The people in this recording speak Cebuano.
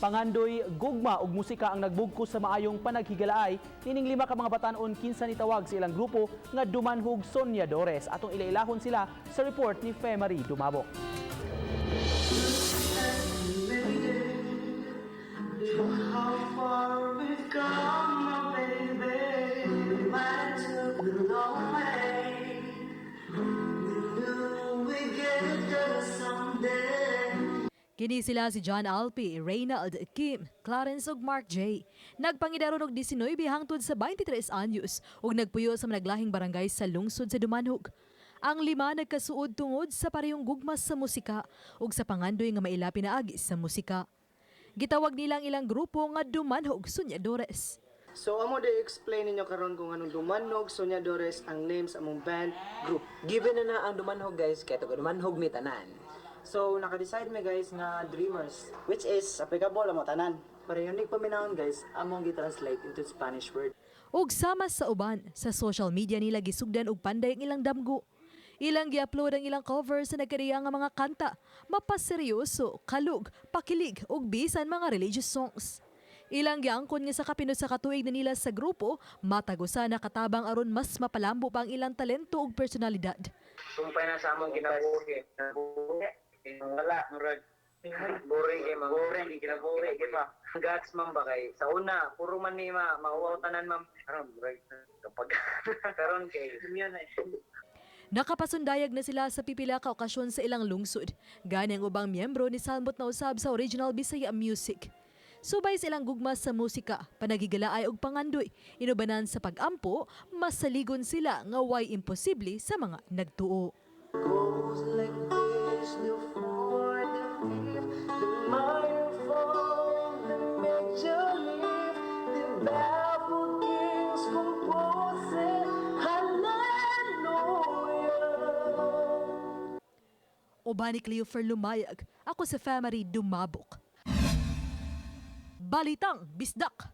Pangandoy, gugma ug musika ang nagbugkos sa maayong panaghigalaay nining lima ka mga batan-on kinsa nitawag sa ilang grupo nga Dumanhog Soñadores. Atong ilailahon sila sa report ni Fe Marie Dumabok. How far we've come, my baby. I took the long way. We knew we'd get there someday. Kini sila si John Alpi, Reynald, Kim, Clarence ug Mark J. Nagpangidaron og 19 hangtod sa 23 anyos ug nagpuyo sa managlahing barangay sa lungsod sa Dumanhog. Ang lima nagkasuod tungod sa parehong gugma sa musika ug sa pangandoy nga maila pinaagi sa musika. Gitawag nilang ilang grupo nga Dumanhog Soñadores. So amo de explain ninyo karon kung anong Dumanhog Soñadores ang name sa among band group. Given na na ang Dumanhog, guys, kay taga Dumanhog mi tanan. So, naka-decide mi, guys, nga dreamers, which is applicable amo tanan. Para unique paminawon, guys, among gi-translate into Spanish word. Ug sama sa uban, sa social media nila gisugdan og panday ang ilang damgo. Ilang gi-upload ang ilang cover sa nagkariya nga mga kanta, mapaseryoso, kalug, pakilig ug bisan mga religious songs. Ilang giangkon nga sa kapin usa ka tuig na nila sa grupo, matag usa nakatabang aron mas mapalambo pa ang ilang talento ug personalidad. Sumpay na sa among kinabuhi. Kinabuhi. Wala, murag boring kay ma'am. Boring kinabuhi kay ma. Guts, ma'am, ba kay sa una puro man ni ma mauwaw tanan, ma'am. Karon murag kapag karon kay Nakapasundayag na sila sa pipila ka okasyon sa ilang lungsod. Gani ang ubang miyembro ni salmot na usab sa original Bisaya music. Subay sa ilang gugma sa musika, panaghigalaay og pangandoy, inubanan sa pag-ampo, masaligon sila nga way imposible sa mga nagtuo. Goes like this: the fourth, the fifth, the minor fall, the major lift, the baffled kings composing hallelujah. Uban ni Cleofer Lumayag, ako sa Family Dumabok. Balitang Bisdak!